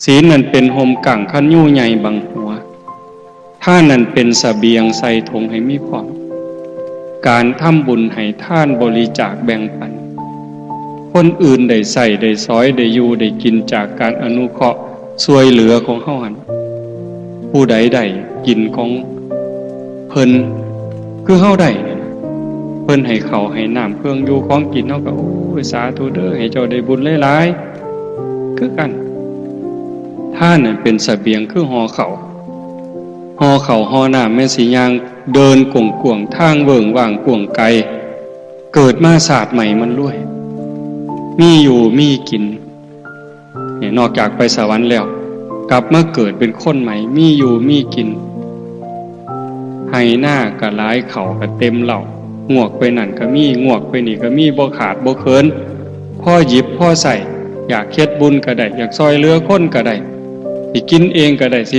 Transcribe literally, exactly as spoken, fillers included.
ศีลนั้นเป็นฮ่มกั้งคันยูใหญ่บังหัว ทานนั้นเป็นเสบียงใส่ถงให้มีพร้อม การทำบุญให้ทานบริจาคแบ่งปัน คนอื่นได้ใช้ได้สอยได้อยู่ได้กินจากการอนุเคราะห์ช่วยเหลือของเฮาหั่น ผู้ใดได้กินของเพิ่นคือเฮาได้นี่ล่ะ เพิ่นให้ข้าวให้น้ำเครื่องอยู่ของกิน เฮาก็ โอ้ย สาธุเด้อ ให้เจ้าได้บุญหลายๆ คือกัน ทานนั้นเป็นเสบียงคือห่อข้าว ห่อข้าวห่อน้ำ แม่นสิย่างเดินกว้างๆ ทางเวิ้งว้างกว้างไกล เกิดมาชาติใหม่มันรวย มีอยู่มีกิน เนี่ย นอกจากไปสวรรค์แล้ว กลับมาเกิดเป็นคนใหม่ มีอยู่มีกิน ไฮ่นาก็หลาย ข้าวก็เต็มเล้า งวกไปนั่นก็มี งวกไปนี่ก็มี บ่ขาดบ่เขิน พอหยิบพอใช้ อยากเฮ็ดบุญก็ได้ อยากซ่อยเหลือคนก็ได้ สิกินเองก็ได้ สิ